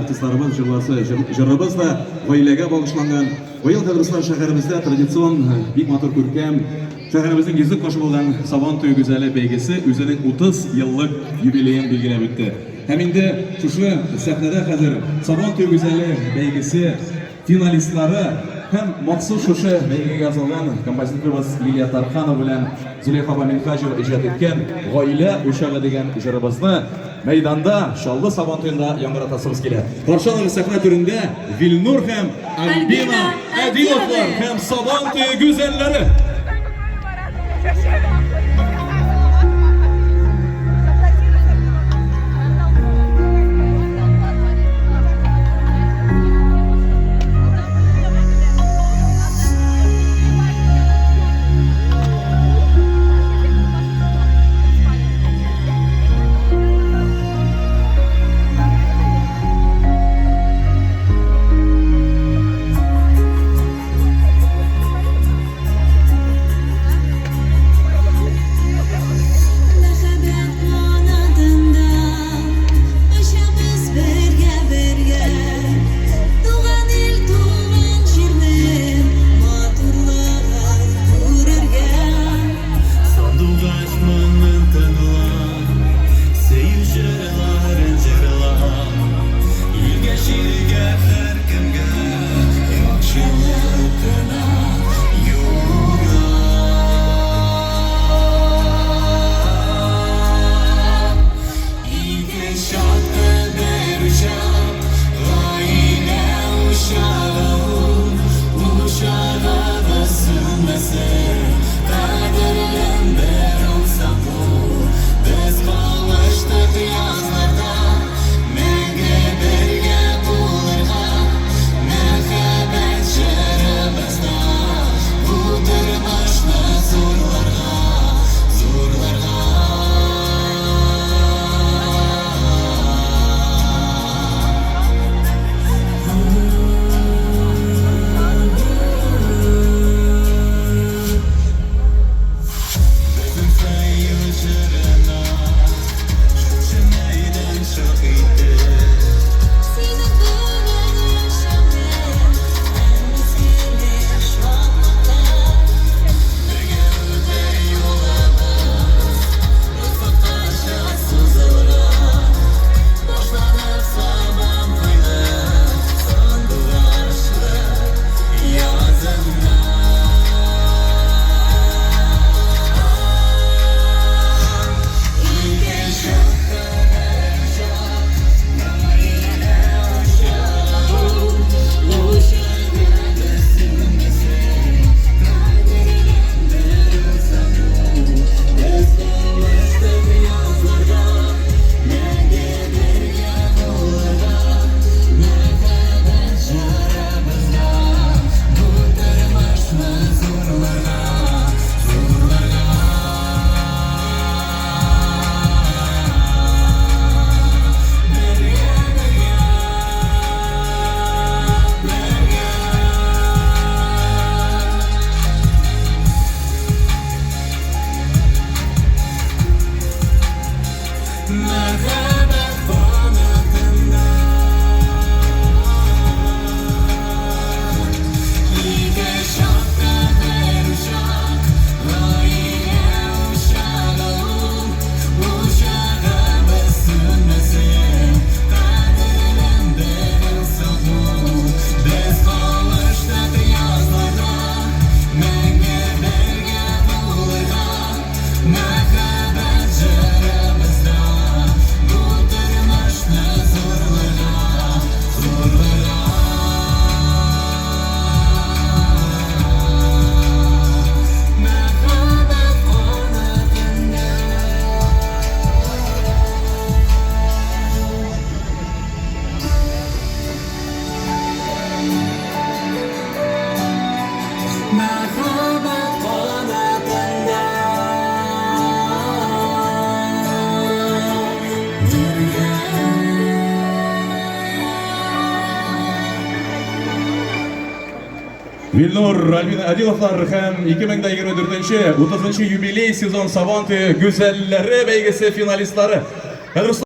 артистларыбыз җырласы җырыбыз да гаиләгә багышланган. Быел Татарстан шәһәребездә традицион бик матур күркәм шәһәребезнең йөзек кашы булган Сабан туе гүзәле бәйгесе үзенең 30 еллык юбилеен билгеләп үтте. Һәм инде шушы сәхнәдә хәзер Сабан туе гүзәле бәйгесе финалистлары һәм махсус шушы бәйгегә язылган композиторыбыз Лилия Тарханова белән Зөләйха апа Минһаҗева иҗат иткән Гаилә учагы дигән җырыбызны мәйданда Чаллы Сабантуенда яңгыратасыбыз килә. Каршы алыгыз сәхнә түрендә Вилнур һәм Альбина Әдиловлар һәм Сабан туе гүзәлләре. Мәхәббәт канатында очабыз бергә-бергә. Туган ил, туган җирнең матурлыгын күрергә. Сандугач моңын тыңлап, сөю җырларын җырлап, илгә, җиргә, һәркемгә яхшылык кына юллап. Ике чакта бер учак, гаилә учагы ул, учагыбыз сүнмәсен, кадерлем бер улсак ул. Без кавыштык язларда, мәңге бергә булырга, мәхәббәт җырыбызда бу тормышны зурларга, зурларга. Безнең сөю җырына шушы мәйдан шок итте. Синең белән яшәүнең һәр мизгеле шатлыкта. Бергә үтәр юлыбыз офыккача сузылган. Башланып сабан туйның сандугачлы языннан. Ике чакта бер чак, гаилә учагы ул, учагыбыз сүнмәсен, кадерлем бер усак ул. Без кавыштык язларда, мәңге бергә булырга, мәхәббәт җырыбызда бу тормышны зурларга, зурларга. Бергә, бергә, бергә. Мәхәббәт канатында Ике чакта бер учак, гаилә учагы ул. Учагыбыз сүнмәсен, кадерлем бер улсак ул. Без кавыштык язларда, мәңге бергә булырга. Мәхәббәт җырыбызда бу тормышны зурларга, зурларга. Мәхәббәт канатында. Мәхәббәт канатында. Вилнур, Альбина Адиловлар һәм 2024 30 юбилей сезон Сабан туе гүзәлләре бәйгесе финалистлары. Хәзер